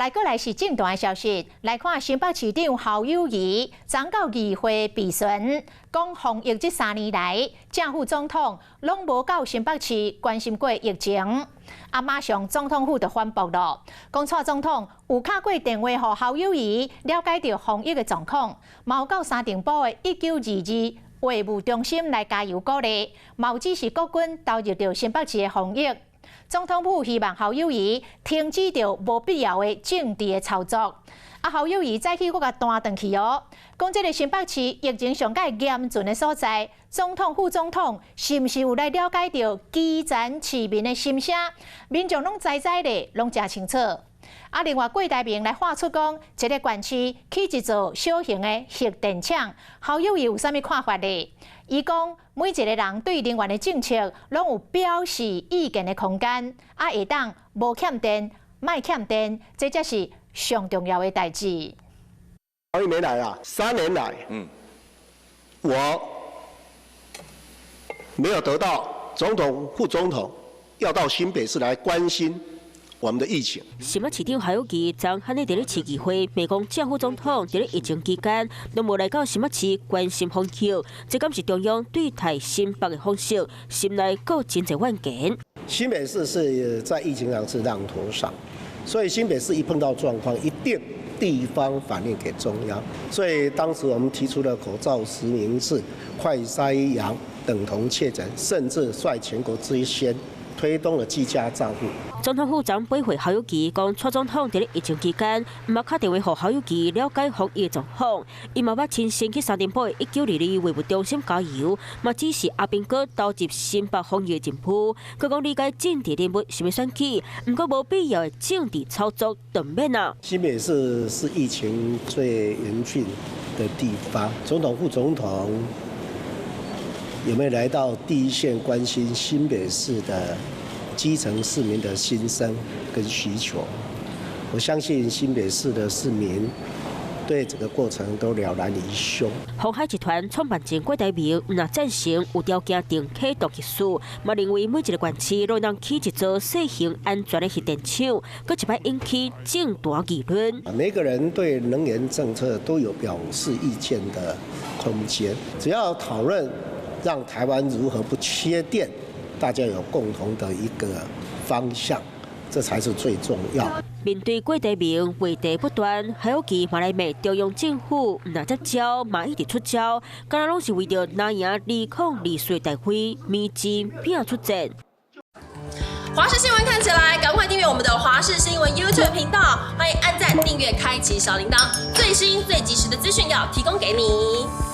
來過來是政壇的消息，來看新北市長侯友宜，昨到議會備詢，講防疫這3年來，正副總統攏無到新北市關心過疫情。啊，馬上總統府就反駁咯，講蔡總統有敲過電話予侯友宜，了解著防疫的狀況，嘛有到三重埔的1922話務中心來加油鼓勵，嘛有指示國軍投入著新北市的防疫。總統府希望侯友宜停止著無必要的政治的操作。啊，侯友宜早起閣共彈轉去哦，講這个新北市疫情上蓋嚴峻的所在，總統、副總統是毋是有來了解著基層市民的心聲？民眾攏知知咧，攏誠清楚。啊，另外郭台銘來喊出講，一个縣市起一座小型的核電廠，侯友宜有啥物看法咧？伊講每一个人對能源的政策攏有表示意見的空間，啊，會當無欠電，莫欠電，這才是上重要的代誌。一年來啊，3年來，我沒有得到總統、副總統要到新北市來關心我們的疫情。新北市長侯友宜昨昏佇咧市議會，罵講正副總統佇咧疫情期間，攏無來到新北市關心防疫，這敢是中央對待新北的方式，心內閣真濟怨言。新北市是在疫情上是浪頭上，所以新北市一碰到狀況，一定地方反映給中央。所以當時我們提出了口罩實名制、快篩陽等同確診，甚至率全國之先推動了居家照護。總統府昨回覆侯友宜講，蔡總統佇咧疫情期間，毋捌敲電話予侯友宜了解防疫狀況，伊嘛捌親身去三重埔的1922衛務中心加油，嘛指示阿兵哥投入新北防疫任務。閣講理解政治人物想欲選舉，毋過無必要的政治操作就毋免啊。新北市是疫情最嚴峻的地方，總統、副總統有沒有來到第一線關心新北市的基層市民的心聲跟需求？我相信新北市的市民對這個過程都了然於胸。鴻海集團創辦人郭台銘毋但贊成有條件定啟動核四，嘛認為每一个縣市都通起一座細型安全的核電廠，閣一擺引起政壇議論。每個人對能源政策都有表示意見的空間，只要討論讓台灣如何不缺電，大家有共同的一個方向，這才是最重要。面對郭台銘話題不斷，侯友宜嘛來罵中央政府，毋但接招，嘛一直出招，敢若攏是為著藍贏2024大會明爭拼出戰。華視新聞看起來，趕快訂閱我們的華視新聞 YouTube 頻道，歡迎按讚、訂閱、開啟小鈴鐺，最新最及時的資訊要提供給你。